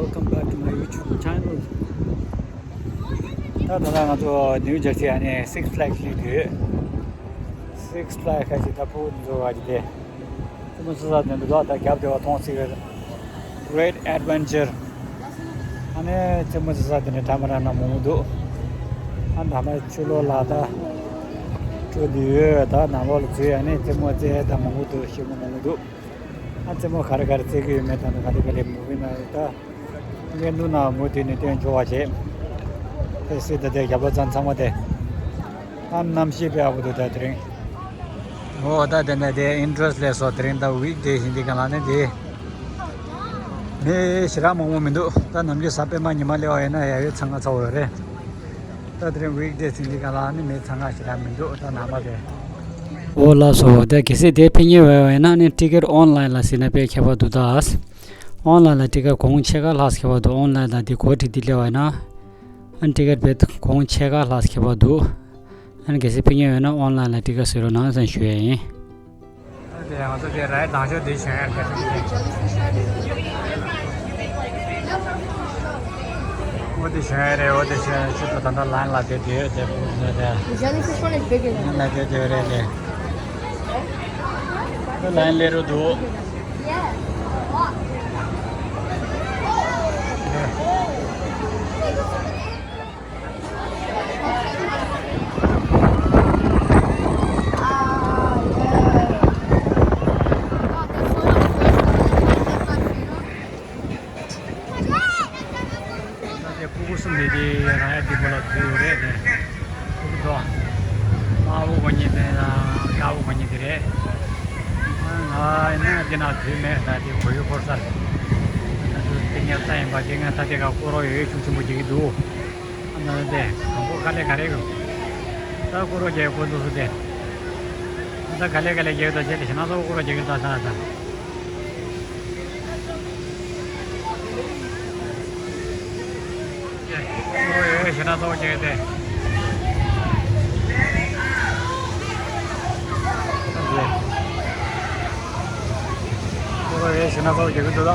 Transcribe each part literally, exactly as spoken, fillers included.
Welcome back to my YouTube channel. ད་ད་ལྟ་ང་ཚོ་ནིའུ་ཇར་སི་ཨ་ནི་Six Flags ལ་ཡོད། Six Flags ཁ་ཅིག་ད་ཕྲུ་གུ་འཛུལ་བ་ཅིག་དེ། རྩེད་མོ་རྩེ་ས་དེ་འདུག་ད་རྒྱབ་དེ་བ་མཐོང་སྲིད་གི། Great Adventure། ཨ་ནི་རྩེད་མོ་རྩེ་ས་དེ་ནས་འདྲ་མི་འདྲ་ན་མང་པོ་འདུག་ཨ་ད་མ་ཆུ་ལོག་ལ་ད་འགྲོ་དུས་ཡོད། ད་ནང་ལོགས་ལ་འཛུལ་ཨ་ནི་རྩེད་མོ་རྩེ་ད་མང་པོ་འདུག་ཤེས་མོ་མང་པོ་འདུག་ཨ་རྩེད་མོ་ག་རེ་ག་རེ་རྩེ་གི་ཡོད་མེད་ད་ནི་ག་རེ་ག་རེ་མུ་བི་ན་ད། ངས་ནུ་ན་མུ་དེ་ནི་སྟོན་ཆོག་པ་བྱེད། དེ་སྲིད་ད་དེ་རྒྱབ་ལོགས་ཚང་ཚང་མ་དེ། ཨ་གནམ་གཤིས་དཔེ་ཡག་པོ་འདུག་ད་དེ་རིང་། འོ་ད་དེ་འདྲ་དེ་ཨིན་ཊེ་རེ་སི་ལས་སོ་དེ་རིང་ད་ཝིག་ཌེ་ཡིན་དེ་ག་ལ་ནི་དེ། མི་ཞེ་དྲག་མང་པོ་མི་འདུག་ད་ནམ་རྒྱུན་གཟའ་སྤེན་པ་ཉི་མ་སླེབས་པ་ཡིན་ན་ཡ་ཡོད་ཚང་ང་ཚ་བོ་ཡོད་རེད། ད་དེ་རིང་ཝིག་ཌེ་ཡིན་དེ་ག་ལ་ནི་མི་ཚང་ང་ཞེ་དྲག་མི་འདུག་ད་ནང་པ་དེ། འོ་ལགས་སོ། ད་གལ་སྲིད་དེ་ཕེབས་མཁན་ཡོད་པ་ཡིན་ན་ནི་ཊི་ཀེ་ཊི་ཨོན་ལ་ཡིན་ལ་ཟིན་ན་དཔེ་ཁྱད་པར་འདུག་ད། ཨོན་ལ་ཡིན་ལ་ཊི་ཀེ་ཊི་གོང་ཕྱེད་ཀ་ལྷག་ཁྱད་པར་འདུག་ཨོན་ལ་ཡིན་ལ་དེ་གོ་སྒྲིག་དེ་སླེབས་པ་ཡིན་ན། ཨ་ཊི་ཀེ་ཊི་དཔེ་གོང་ཕྱེད་ཀ་ལྷག་ཁྱད་པར་འདུག་ཨ་ནི་གལ་སྲིད་ཕེབས་མཁན་ཡོད་ན་ཨོན་ལ་ཡིན་ལ་ཊི་ཀེ་ཊི་ཟེར་རོགས་གནང་ཟེར་ཞུ་ཡ་ཡིན། ད་དེ་ང་ཚོ་དེ་རའི་དང་ཤོག་དེ་བྱོན་ཡ་རེད། འོ་དེ་བྱོན་ཡ་རེད། འོ་དེ་བྱོན་ཡ་ཆེད་དུ་ད་ལྟ་ལན་ལ་དེ་དེ་དེ་བུ་ནི་དེ། The jellyfish one is bigger than ལན་ལ་དེ་དེ་རེད་དེ། ད་ལན་ལས་རུ་འདུག་ད་དེ་ཕྲུ་གུ་གསུམ་དེ་དེ་རང་ཡ་དེ་པོ་ལ་འཛུལ་ཡོད་རེད་དེ། ཕྲུ་གུ་དོ། དམར་པོ་གོན་མཁན་དེ་དང་དཀར་པོ་གོན་མཁན་དེ་རེད། ང་ཡིན་ན་དེ་ན་འཛུལ་མེད། ད་དེ་གོ་ཡུ་འཁོར་ས་རེད། ད་དེ་ཉལ་ས་ཡིན་པ་དེ་ང་ད་དེ་ག་སྐོར་རོགས་ཡོད་ཤུགས་ཆེན་པོ་བྱེད་ཀྱི་འདུག་ཨ་ན་དེ་གང་པོ་དཀའ་ལས་ག་རེ་ཡོད། ད་སྐོར་རོགས་རྒྱག་དགོས་འདུག་སུ་དེ། ད་དཀའ་ལས་དཀའ་ལས་རྒྱག་ད་བྱས་ཏེ་ཞེ་ན་ཚོགས་སྐོར་རོགས་རྒྱག་གི་ད་ས་ན་ད། ཨོ་ཡོད་ཞེ་ན་ཚོགས་རྒྱག་དེ། ཨོ་ཡོད་ཞེ་ན་ཚོགས་རྒྱག་གི་འདུག་ད།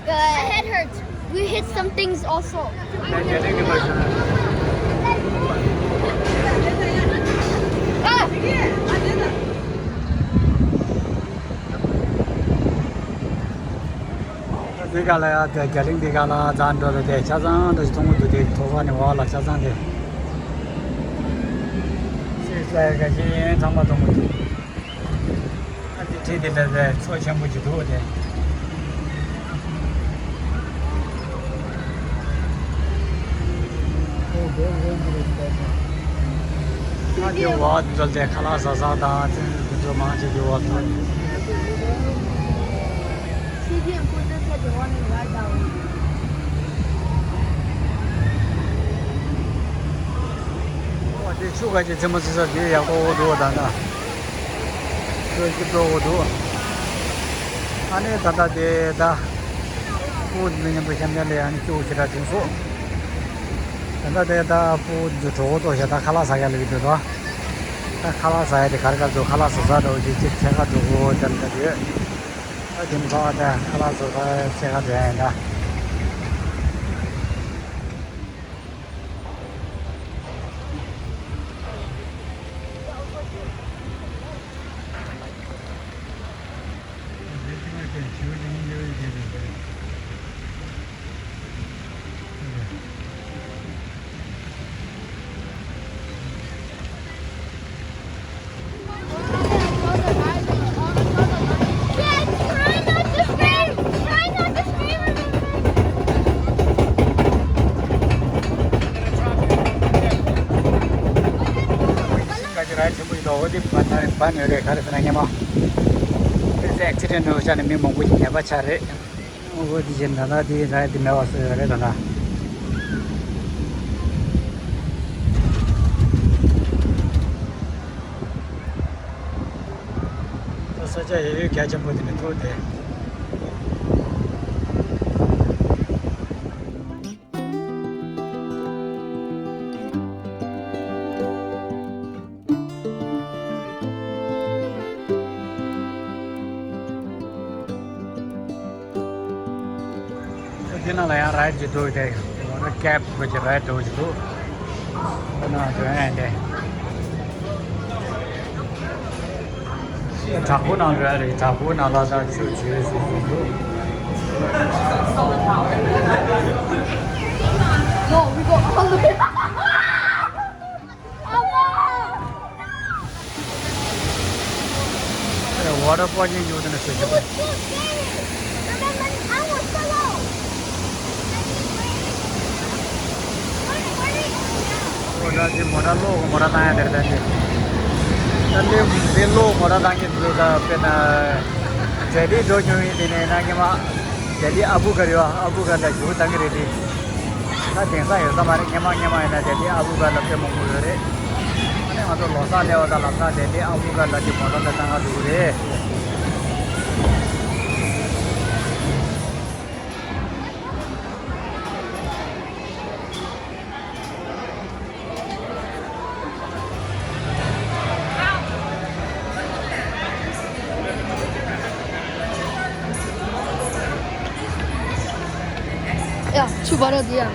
My head hurts. We hit some things also. Ah! འདི་ག་ལ་ཡ་དེ་རྒྱ་གླིང་འདི་ག་ལ་རྫ་འགྲོ་རེད་དེ་ཆ་ཚང་འདྲ་ཞིག་མཐོང་གི་འདུག་དེ་ཐོག་ཁ་ནས་འོག་ལ་ཆ་ཚང་དེ། སེ་ས་ཡ་ག་ཤེད་ཡན་ཚང་མ་མཐོང་གི་འདུག་ཨ་འདི་ཁྲིད་དེ་ལ་དེ་མཚོ་ཆེན་པོ་ཞིག་འདུག་དེ། ཨ་དེ་འོག་འཛུལ་ཏེ་ཁ་ལག་ཟ་ས་དང་ཚན་རིག་འདི་ཚོ་མང་ཆེ་དེ་འོག་ཐོན། ཨོ་དེ་ཆུ་ཁ་ཅིག་རྩེད་མོ་རྩེ་ས་དེ་ཡག་པོ་འདུག་ད་ལྟ། ཆུ་སྐྱིད་པོ་འདུག་ཨ་ནི་ད་ལྟ་དེ་ད། ཕྲུ་གུ་འདི་མཉམ་དུ་ཤམ་ཤམ་ལས་ཨ་ནི་སྐྱིད་པོ་ཞེ་དྲག་བྱུང་སོང་། ད་ལྟ་དེ་ད་ཕྲུ་གུ་འདི་གྲོགས་པོ་ཚོ་ཞེ་དྲག་ཁ་ལག་ཟ་ཡ་ལ་གི་འདུག་ད། ད་ཁ་ལག་ཟ་ཡ་དེ་ག་རེ་ག་རེ་འདུག་ཁ་ལག་ཟ་ས་འདྲ་བོ་ཅིག་ཅིག་ཕྱེད་ཀ་འདུག་གོ་དེ་འདྲ་ཡོད། ད་དེ་མི་ཚང་བ་ད་ཁ་ལག་ཟ་ས་ཕྱེད་ཀ་འདྲ་ཡིན་ད། ཀ་ཅི་ར་ཆེན་པོ་ཡིན་ད། འོ་དེ་བ་ན་བ་ནི་རེད། ག་རེ་ཟེར་ན་སྔོན་མ་དཔེ་ཚེ་ཨེག་སི་ཌེན་ཊི་ཡོད་ཆ་ནས་མི་མང་པོ་ཞིག་ནད་པ་ཆགས་རེད། འོ་དེ་བཞིན་ད་ལྟ་དེ་ར་དེ་མེད་པ་བཟོས་ཡོད་རེད་ད་ལྟ། ད་ས་ཆ་ཡོད་ཡོད་རྒྱ་ཆེན་པོ་དེ་ནས་ཐུག་དེ། ལ་ཡང་རའེ་ཌི་ཅིག་འདུག་སྟེ། ཝ་ཊར་ཀེབ་གི་རའེ་ཌི་འདྲ་བོ་ཅིག་འདུག་ཁོ་ན་དོན་ཨེ་འདྲ། བྲག་ཕུག་ནང་འགྲོ་ཡ་རེད། བྲག་ཕུག་ནང་ལ་ད་ཆུ་བྱུས་སུ་སུ་འདུག No, we go all the way. ཝ་ཊར་ཕོལ་ཡིན་ཡོད་དེ་ནས་ཤོད་ཀྱི་རེད། ཨོ་ད་ཅི་མོ་ཊ་གློག་མོ་ཊ་བཏང་ཡ་དེ་རེད། ད་ཅི་ད་ལེ་དེ་གློག་མོ་ཊ་བཏང་གི་འདུག་ད་དཔེར་ན་ཇེ་ལི་འགྲོ་མྱོང་ཡིན་དེ་ནས་ན་ངེད་མ། ཇེ་ལི་ཨ་བུ་གར་ཡོད། ཨ་བུ་གར་ལ་རྒྱུག་བཏང་གི་རེད་དེ། ད་དེང་སང་ཡོད་ས་མ་རེད། སྔོན་མ་སྔོན་མ་ཡིན་ན་ཇེ་ལི་ཨ་བུ་གར་ལ་དཔེ་མང་པོ་ཡོད་རེད། ཨ་ནི་ང་ཚོ་ལོ་གསར་སླེབས་པ་དང་ལམ་སང་ཇེ་ལི་ཨ་བུ་གར་ལ་དེ་མོ་ཊ་དེ་བཏང་ག་འགྲོ་གི་རེད། ཡ། ཆུ་བར་དུ་ཡ།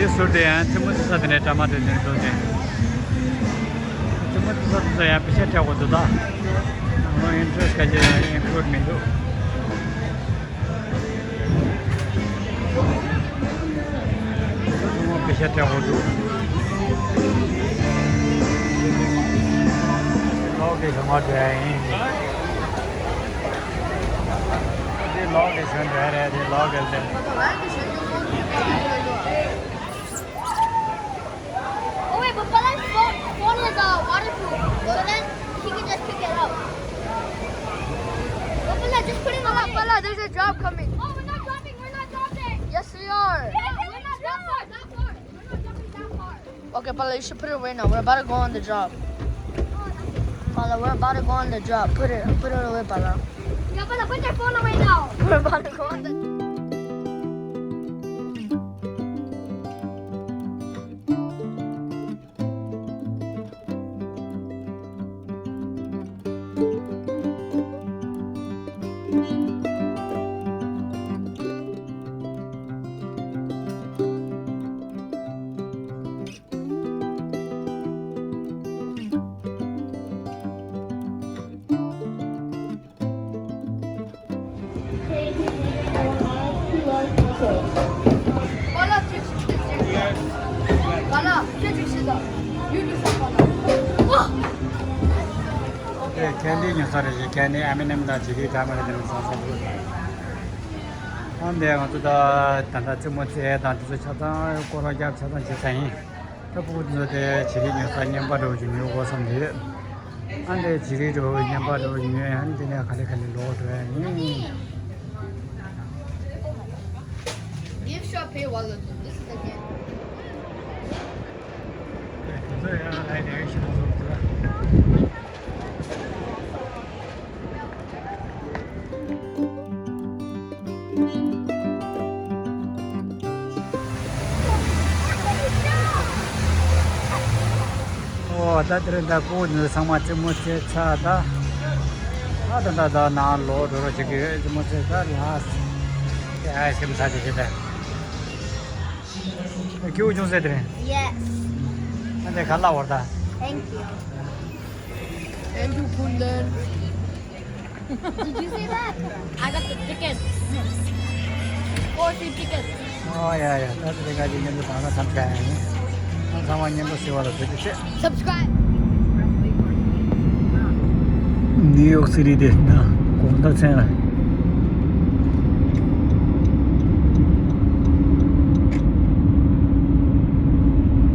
དེ་ཟུར་དེ་ཡང་ཐི་མོ་ཐི་ས་དེ་ནས་ཌ་ར་མ་དེ་ནས་འགྲོ་དེ། ཐི་མོ་ཐི་ས་དེ་ཚོ་ཡང་པེ་ཤ་སྤྲད་དགོས་འདུག་ད། ང་ཚོ་ཨིན་ཊི་རེ་སི་ཊི་ག་ཅི་ཡང་ཨིན་ཀླུ་ཌི་མི་འདུག་ཐུང་མ་པེ་ཤ་སྤྲད་དགོས་འདུག་ལོག་གི་ཞོགས་མ་འགྲོ་ཡ་ཡིན། འདི་ལོག་གི་ཞོན་འགྲོ་ཡ་རེད། འདི་ལོག་གི་ལས། Oh, wait, but Palla's phone, phone is uh, waterproof, so then he can just pick it up. But Palla, just put it in the Palla, Palla, there's a drop coming. Oh, we're not dropping, we're not dropping. Yes, we are. Yeah, we're not that far, that far. We're not dropping that far. Okay, Palla, you should put it away now. We're about to go on the drop. Palla, we're about to go on the drop. Put it, put it away, Palla. Yeah, Palla, put your phone away now. We're about to go on the ས་རེ་ཞིག་ཁྱེད་ནི་ཨ་མི་ནེམ་དང་ཇི་ལི་འདྲ་མ་རེད་དེ་ནི་བཟང་བཟང་འདུག་ཨ་འདས་ང་ཚོ་ད་ད་ལྟ་རྩེད་མོ་རྩེ་དང་དེ་ཚོ་ཆ་ཚང་སྐོར་ར་རྒྱབ་ཆ་ཚང་བྱེད་ས་ཡིན། ད་ཕྲུ་གུ་ཚོ་དེ་ཇི་ལི་ཉོ་ས་རྔན་པ་འདྲ་བོ་ཞིག་ཉོ་དགོས་བསམ་གྱི་ཡོད། ཨ་འདས་ཇི་ལི་འདྲ་བོ་རྔན་པ་འདྲ་བོ་ཉོས་ཨ་ནི་དེ་ནས་ག་ལེ་ག་ལེ་ལོག་འགྲོ་ཡ་ཡིན། Give Sharpay while it's this is again. ཨོ་ད་དེ་རིང་ད་ཁོ་ནི་ཚང་མ་རྩེད་མོ་རྩེ་ཚར་ད། ཨ་ད་ད་ད་ནང་ལོག་འགྲོ་རོགས་བྱེད་ཀྱི་རྩེད་མོ་རྩེ་ད་ལགས། དེ་ཨའི་སི་ཁི་རིམ་ཟ་བྱེད་བྱེད་ད། ཁྱེའུ་ཅུང་ཟད་དེ་རེད། Yes. ཨ་འདི་ག་ལ་བར་ད། Thank you. Thank you, Kunden. Did you say that? I got the tickets. Four free tickets. ཨོ་ཡ་ཡ་ད་དེ་རིང་ང་ཚོ་མཉམ་དུ་གང་ལ་འཚམས་ཀྱང་ཡིན། ཨང་ཚང་མ་མཉམ་དུ་ཟེར་བ་ལ་ཐུགས་རྗེ་ཆེ། Subscribe. ནིའུ་ཡོག་སི་ཊི་དེ་ན་དགོང་དག་མཚན་ལ།